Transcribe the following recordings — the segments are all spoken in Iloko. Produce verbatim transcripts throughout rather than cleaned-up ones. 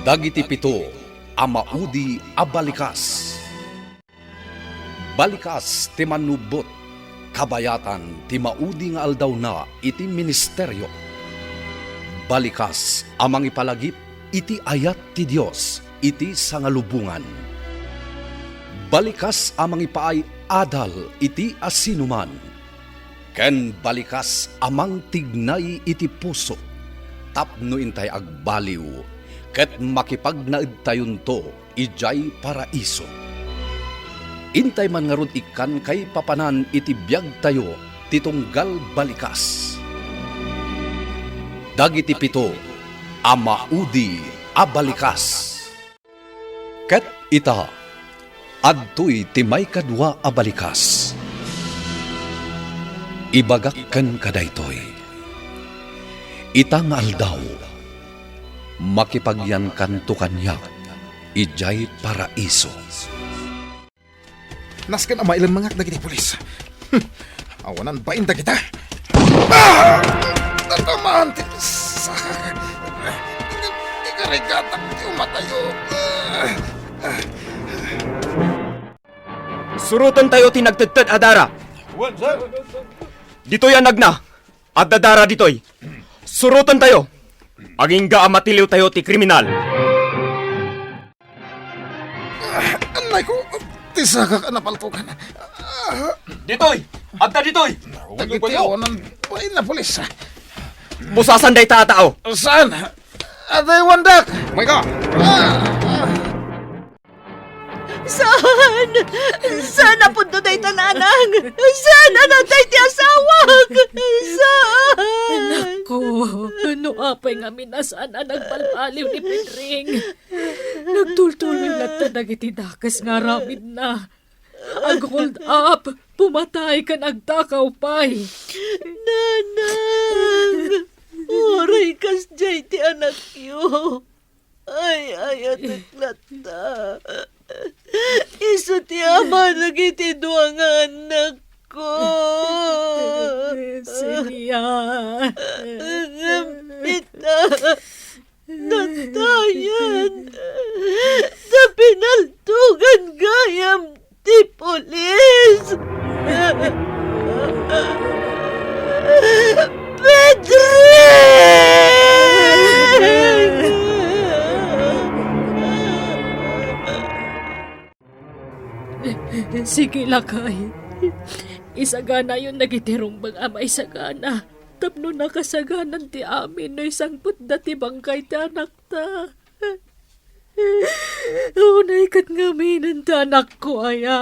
Dagiti pito a maudi a balikas. Balikas ti mannubbot, kabayatan ti maudi nga aldawna iti ministerio. Balikas a mangipalagip iti ayat ti Dios iti sangalubongan. Balikas a mangipaay-adal iti asinoman. Ken balikas a mangtignay iti puso tapno intay agbaliw ket makipagnaedtayonto idiay paraiso. Intay man ngarud ikkan kaipapanan iti biagtayo ti tunggal balikas. Dagiti pito a maudi a balikas. Ket ita, adtoy ti maikadua a balikas. Ibagak kenka daytoy: ita nga aldaw, makipagyankanto kaniak idiay paraiso. Nasken a mailemmengak dagiti pulis. Hmm. Awanan bain dagita. Ah! Natamaan ti pisakak. Ikarigatak ti umatayo. Surotentayo ti nagtedted a dara. Wen, sir. Ditoy a nagna. Adda dara ditoy. Surotentayo. Agingga a matiliwtayo ti kriminal. Annay ko, ti sakak a napaltogan. Ditoy! Adda ditoy! Dagiti awanan bain a pulis. Pusasan dayta a tao. Saan? Adda iwandak. Mayka! Saan? Saan a pudno dayta, nanang? Saan a natay ti asawak? Saan? Nakko, no apay ngamin a saan a nagbalbaliw ni Pedring. Nagtultuloy latta dagiti dakes nga aramidna. Ag-hold up, pumatay ken agtakaw pay. Nanang, uray kasdiay ti anakyo. Ay, ayatek latta. Isu ti ama dagiti dua nga annakko. Celia. Ngem ita, natayan. Ta pinaltogan gayam ti pulis. Pedring! Sige, lakay. Isaganayon dagiti rumbeng a maisagana tapno nakasaganan ti amin no isangpetda ti bangkay ti anakta. Unay ket ngamin ti anakko aya,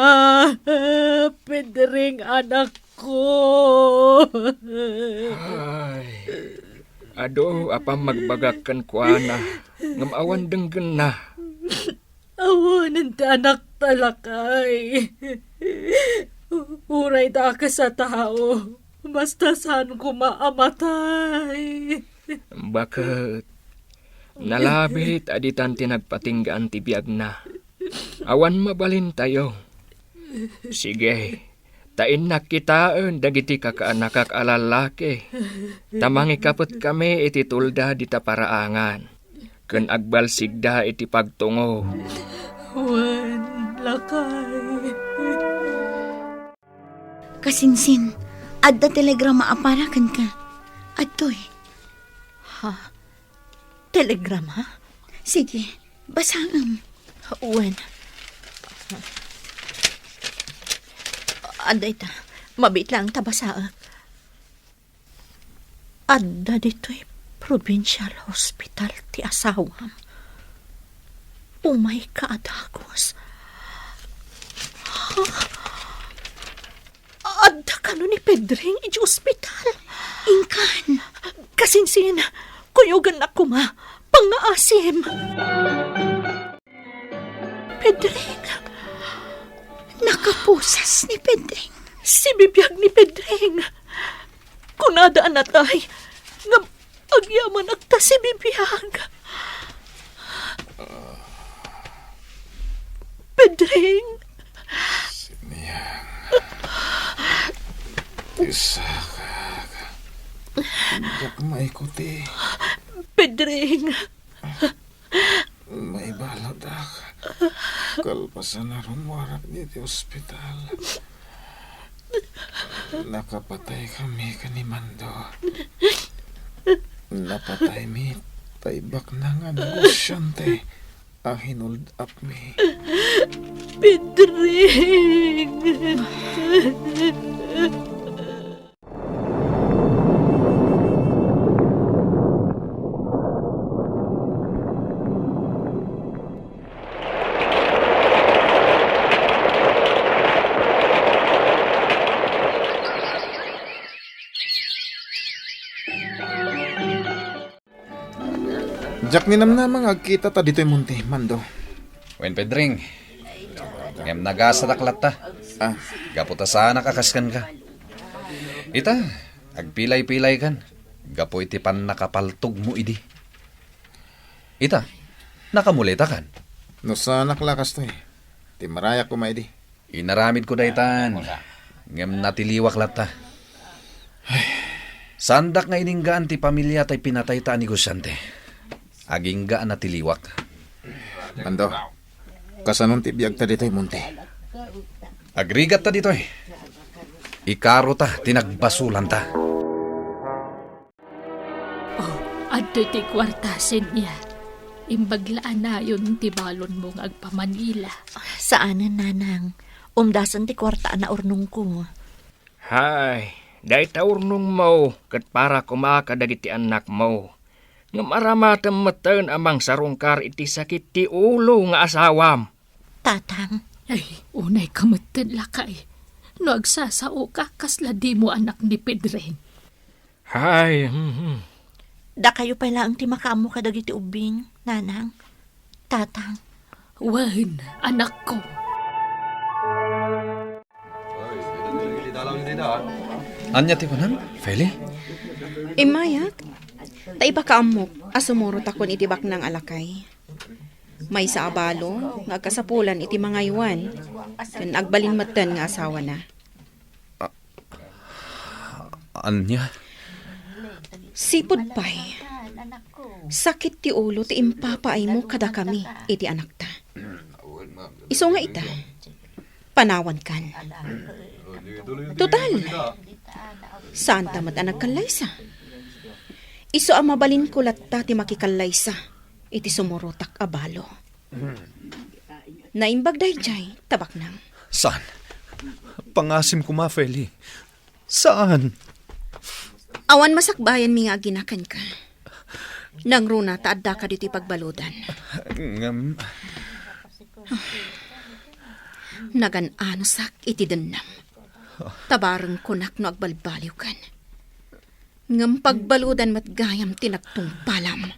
Pedring anakko. Ay, adu a pammagbagak kenkuana, ngem awan denggenna. Awanen ti anakta, lakay. Uray dakes a tao, basta saan koma a matay. Baket, nalabit a ditan ti nagpatinggaan ti biagna. Awan mabalintayo. Sige, ta innak kitaen dagiti kakaanakak a lallaki, ta mangikapetkami iti tulda dita paraangan, ken agbalsigda iti pagtungo. Wen, lakay. Kasinsin, adda telegrama a para kenka. Adtoy. Ha? Telegrama? Sige, basaem. Wen. Adda ita, mabiit laeng ta basaek. Adda ditoy provincial hospital ti asawam. Umayka a dagus. Ha? Adda kano ni Pedring iti ospital? Inkan. Kasinsin, kuyogannak koma. Pangngaasim. Pedring. Nakapusas ni Pedring. Sibibiag ni Pedring. Kunada a natay. Ngem agyamanak ta sibibiag. Pedring. Siniang. Ti sakak. Diak maikuti. Pedring. Kalpasan a rummuarek ditoy ospital, nakapatay kami ken ni Mando. Napataymi tay baknang a negosiante a hinuld-apmi. Pedring! Diak ninamnama nga agkitata ditoy monte, Mando. Wen, Pedring. Ngem nagasadak latta. Ah. Gapu ta saanak a kas kenka. Ita, agpilay-pilaykan gapu iti pannakapaltogmo idi. Ita, nakamuletakan. No saanak la kastoy, ti marayak koma idi. Inaramidko daytan, ngem natiliwak latta. Saandak nga ininggaan ti pamilya tay pinatayta a negosiante. Agingga a natiliwak. Mando, kasanon ti biagta ditoy monte? Agrigatta ditoy. Ikarota ti nagbasolanta. Oh, adtoy ti kuarta, Senia. Imbag la a nayon ti balonmo nga agpa-Manila. Saanen, nanang. Umdasen ti kuarta a naurnongko. Hay, dayta urnongmo ket para koma kadagiti annakmo. Ngem aramatem metten a mangsarungkar iti sakit ti ulo nga asawam. Tatang. Ay, unayka metten, lakay. No agsasaoka, kasla dimo anak ni Pedring. Hay, hmm, hmm. Dakayo pay laeng ti makaammo kadagiti ubbing, nanang, tatang. Wen, anakko. Ania ti kunam, Feli? Immayak, ta ipakaammok a sumurotakon iti baknang a lakay. Maysa a balo nga agkasapulan iti mangaywan, ken agbalin metten nga asawana. A-, ania? Sipud pay, sakit ti ulo ti impapaaymo kadakami iti anakta. Isu nga ita, panawankan. Total, saanta met a nagkallaysa. Isu a mabalinko latta ti makikallaysa iti sumurotak a balo. Naimbag daydiay, ta baknang. Saan? Pangasim koma, Feli. Saan? Awan masakbayanmi nga agina kenka. Nangruna ta addaka ditoy pagbaludan. Ngem, nagan-anosak iti dennem. Tabareng kunak no agbalbaliwkan. Ngem pagbaludan met gayam ti nagtungpalam.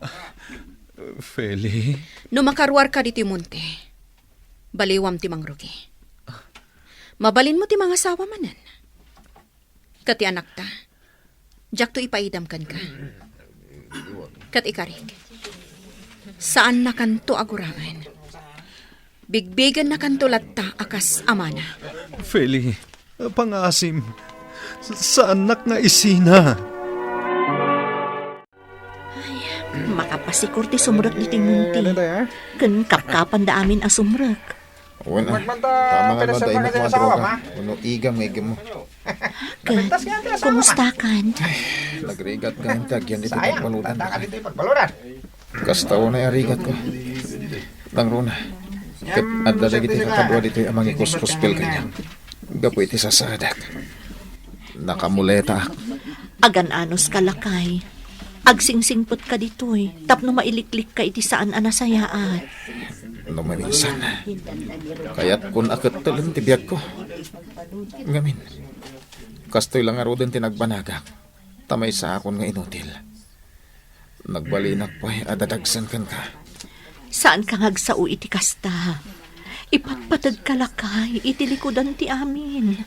Feli? No makaruarka ditoy monte, baliwam ti mangrugi. Mabalinmo ti mangasawa manen. Ket ti anakta, diakto ipaidam kenka. Ket ikarik, saannakanto a guraen. Bigbigennakanto latta a kas amana. Feli, pangasim. Saannak nga isina. Ay, makapasikor ti sumrek ditoy monte. Ken kapkapanda amin a sumrek. Wen, ah, tama nga no adda innak nga droga. Wenno igam nga igammo. Ket, kumustakan? Ay, nagrigat nga inti agyan ditoy pagbaludan. Kasta unay a rigatko. Nangruna. Ket adda dagiti kakadua ditoy a mangikuskuspel kaniak gapu iti sasaadak. Nakamuletaak. Agan-anoska, lakay. Agsingsingpetka ditoy tapno mailiklikka iti saan a nasayaat. No maminsan, kayatkon a kettelen ti biagko. Ngamin, kastoy la ngaruden ti nagbanagak, ta maysaakon nga inutil. Nagbalinak pay a dadagsen kenka. Saanka nga agsao iti kasta. Ipatpateg ka, lakay, iti likudan ti amin.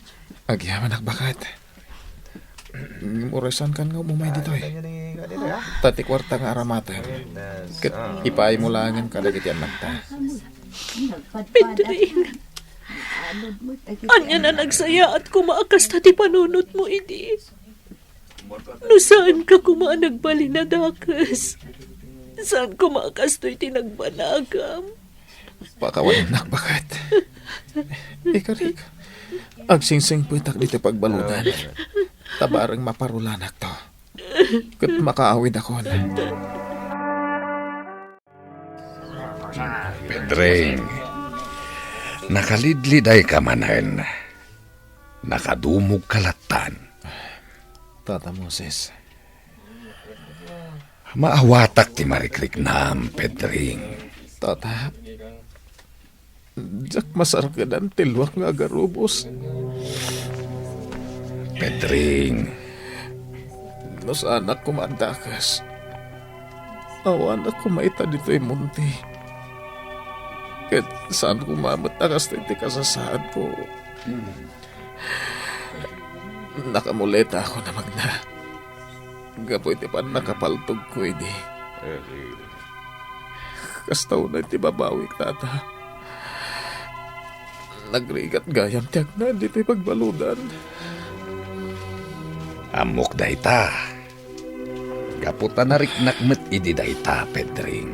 Agyamanak, baket. Ngem uray saankan nga umumay ditoy. Ta ti kuarta nga aramatem, ket ipaaymo laengen kadagiti annakta. Pedring, ania a nagsayaat koma a kasta ti panunotmo idi? No saanka koma a nagbalin a dakes, saan koma a kastoy ti nagbanagam. Pakawanennak, baket. Ikarik, agsingsingpetak ditoy pagbaludan. Ta bareng maparulanakto. Ket makaawidakon. Pedring, nakalidlidayka manen. Nakadumogka lattan. Tata Moses. Maawatak ti marikriknam, Pedring. Tata, diak masarkedan ti luak nga agarubos. Pedring. No saanak koma a dakes, awanak koma ita ditoy monte. Ket saan koma met a kasta iti kasasaadko. Nakamuletakon a magna gapu iti pannakapaltogko idi. Kasta unay ti babawik, Tata. Nagrigat gayam ti agnaed ditoy pagbaludan. Ammok dayta. Gapu ta nariknak met idi dayta, Pedring.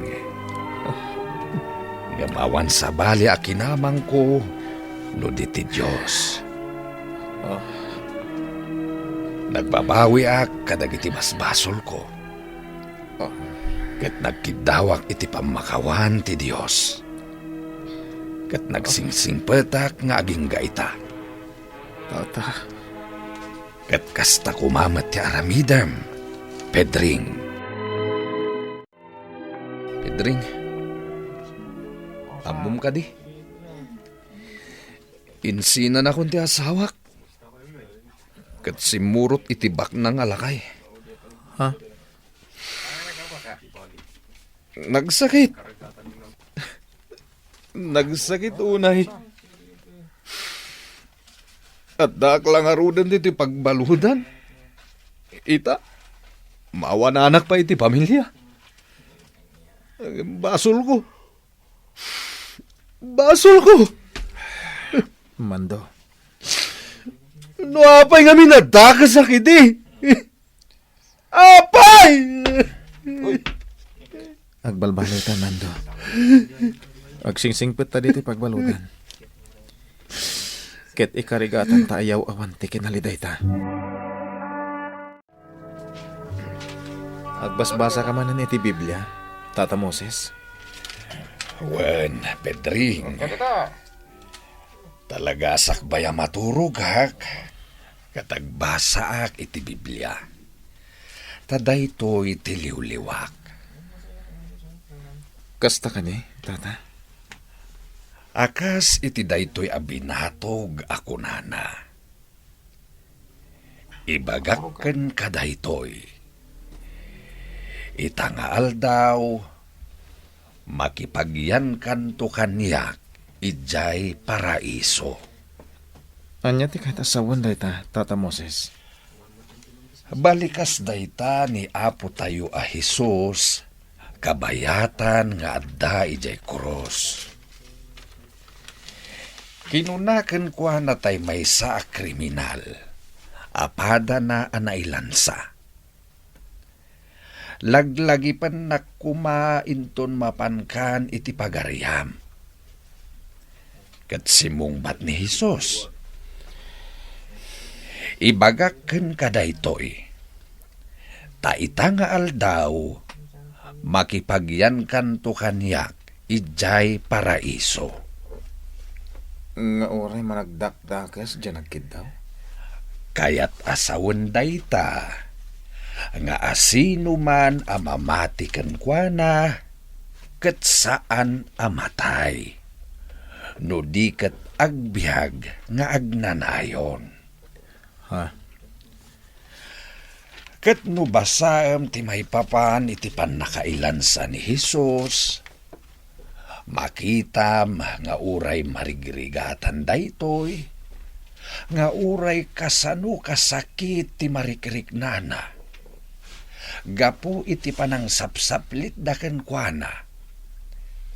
Ngem awan sabali a kinamangko no di ti Dios. Ah. Nagbabawiak kadagiti basbasolko. Ah. Ket nagkiddawak iti pammakawan ti Dios. Ket nagsingsingpetak nga agingga ita. Tata. Ket kasta koma met ti aramidem, Pedring. Pedring, ammom kadi? Insinanakon ti asawak. Ket simmurot iti baknang a lakay. Ha? Nagsakit. Nagsakit unay. Addaak la ngaruden ditoy pagbaludan. Ita, mawananak pay iti pamilia. Basolko. Basolko. Mando. No apay ngamin a dakasak idi. Apay! Uy. Agbalbaliw ta, Mando. Agsingsingpet ta ditoy pagbaludan. Ket ikarigatan ta a yaw-awan ti kinalidayta. Agbasbasa ka manen iti Biblia, Tata Moses? Wen, Pedring. Talaga a sakbay a maturogak, ket agbasaak iti Biblia. Ta daytoy ti liwliwak. Kasta kani, Tata? A kas iti daytoy a binatog a kunana, "Ibagak kenka daytoy. Ita nga aldaw, makipagyankanto kaniak idiay paraiso." Ania ti kayat a sawen dayta, Tata Moses? Balikas dayta ni Apotayo a Jesus, kabayatan nga adda idiay krus. Kinuna kenkuana tay maysa a kriminal a padana a nailansa, "Laglagipennak koma inton mapankan iti pagariam." Ket simmungbat ni Jesus, "Ibagak kenka daytoy, ta ita nga aldaw, makipagyankanto kaniak idiay paraiso." Nga uray managdakdakes diay nagkiddaw? Kayat a sawen dayta, nga asinoman a mamati kenkuana, ket saan a matay, no di ket agbiag nga agnanayon. Ha? Ket no basaem ti maipapan iti pannakailansa ni Jesus, makitam nga uray marigrigatan daytoy, nga uray kasano kasakit ti marikriknana gapu iti panangsapsaplitda kenkuana,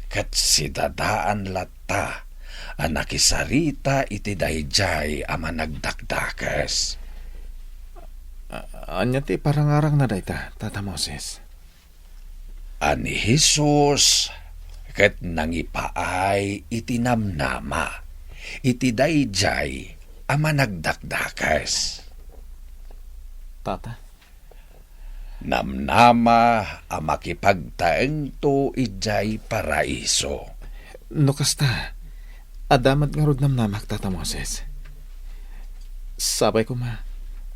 ket sidadaan latta a nakisarita iti daydiay a managdakdakes. A-, ania ti parangarangna dayta, Tata Moses? A ni Jesus ket nangipaay iti namnama iti daydiay a managdakdakes. Tata? Namnama a makipagtaengto idiay paraiso. No kasta, adda met ngarud namnamak, Tata Moses. Sapay koma,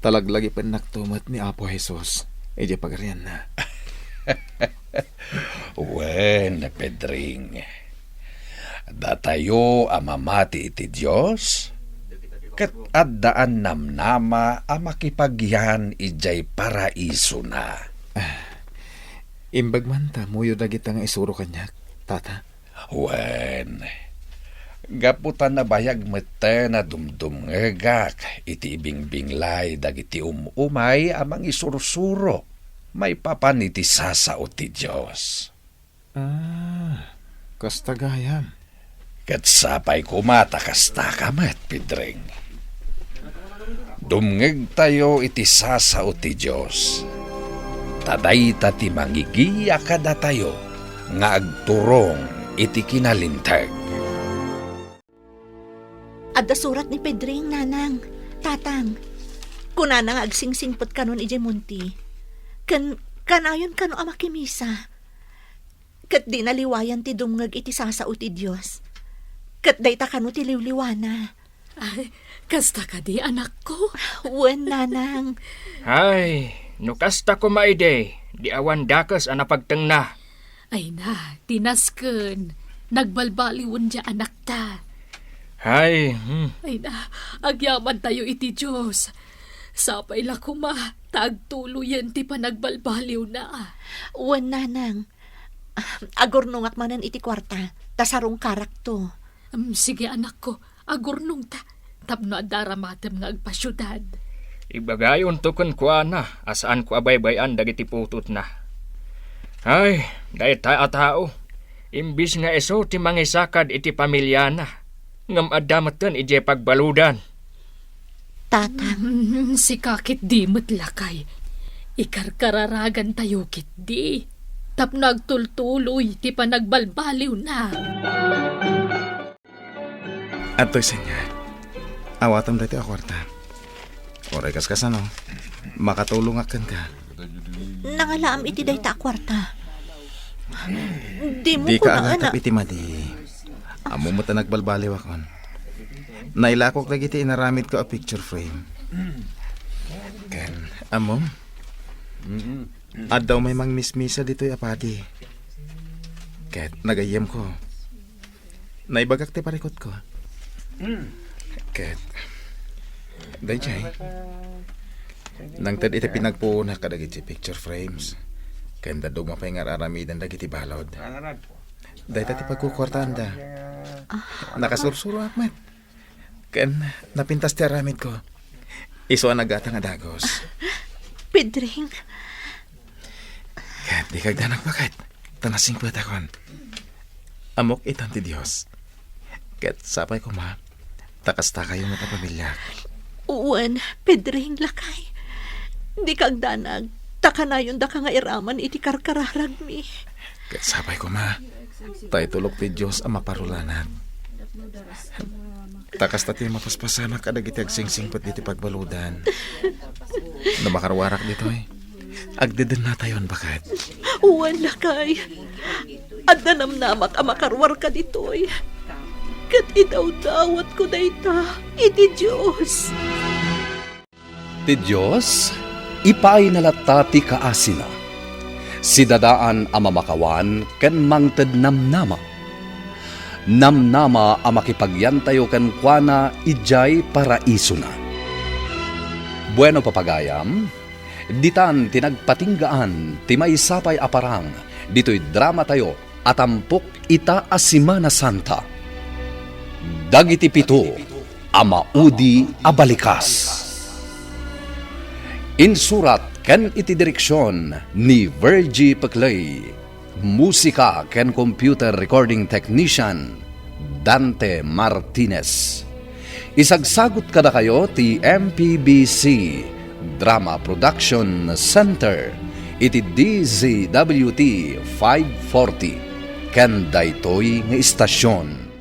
talaglagipennakto met ni Apo Jesus idiay Pagarianna. Wen, Pedring, datayo a mamati iti Dios, ket addaan namnama a makipagyan idiay paraisona. Ah, imbag man ta muyo dagita nga isuro kaniak, Tata. Wen, gapu ta nabayag metten a dumdumngegak iti ibingbinglay dagiti um-umay a mangisursuro maipapan iti sasao ti Dios. Ah, kasta gayam. Ket sapay koma ta kastaka met, Pedring. Dumngegtayo iti sasao ti Dios, ta dayta ti mangigiya kadatayo nga agturong iti kinalinteg. Adda surat ni Pedring, Nanang, Tatang. Kunana nga agsingsingpet kanon idiay Monte. Ken kanayon kano a makimisa. Ket dina liwayan ti dumngeg iti sasao ti Dios. Ket dayta kano ti liwliwana. Ay, kasta kadi, anakko? Wen, Nanang. Ay, no kasta koma idi, di awan dakes a napagtengna. Ay na, ti nasken, nagbalbaliwen ti anakta. Ay, hmm. Ay na, agyamantayo iti Dios. Sapay la koma, ta agtuloyen ti panagbalbaliwna. Wen, Nanang. Ah, agurnongak manen iti kuarta, ta sarungkarakto. Em, sige, anakko, agurnongta, tapno adda aramatem nga agpasiudad. Ibagayonto kenkuana a saanko a baybay-an dagiti putotna. Ay, dayta a tao, imbis nga isu ti mangisakad iti pamiliana, ngem adda metten idiay pagbaludan. Tatang. Mm, sika ketdi met, lakay. Ikarkararagantayo ketdi tapno agtultuloy ti panagbalbaliwna. Adtoy, Senyor. Awatem daytoy a kuarta. Uray kaskasano, makatulongak kenka. Nangalaam iti dayta a kuarta. Dimo Dika kunana. Agatap iti madi. Ammom met a nagbalbaliwakon. Nailakok dagiti inaramidko a picture frame. Ken, ammom? Adda umay mangmismisa ditoy a padi. Ket nagayyemko. Naibagak ti parikutko. Ket, daydiay, nangted iti pinagpuonak kadagiti picture frames. Ken dadduma pay nga ar-aramiden dagiti balud. Dayta ti pagkukuartaanda. Nakasursuroak met. Ken napintas ti aramidko. Isu a naggatang a dagus. Pedring. Ket dika agdanag, baket, ta nasingpetakon. Ammok itan ti Dios. Ket sapay koma, ta kastakayo met a pamiliak. Wen, Pedring, lakay. Dika agdanag, ta kanayon daka nga iraman iti karkararagmi. Ket sapay koma, ta itulok ti Dios a maparulanak. Ta kasta ti mapaspasamak kadagiti agsingsingpet ditoy pagbaludan. No makaruarak ditoy, agdedennatayon, baket. Wen, lakay. Adda namnamak a makaruarka ditoy. Ket idawdawatko dayta iti Dios. Ti Dios, ipaayna latta ti kaasina. Sidadaan a mamakawan ken mangted namnama. Namnama a makipagyantayo kenkuana idiay paraisona. Bueno, papagayam, ditan ti nagpatinggaan ti maysa pay a parang ditoy dramatayo a tampok ita a Semana Santa. Dagiti pito a maudi a balikas. Insurat ken iti direksion ni Virgie Peclay. Musika ken computer recording technician, Dante Martinez. Isagsagut kadakayo ti M P B C Drama Production Center iti D Z W T five forty. ken daytoy nga istasion.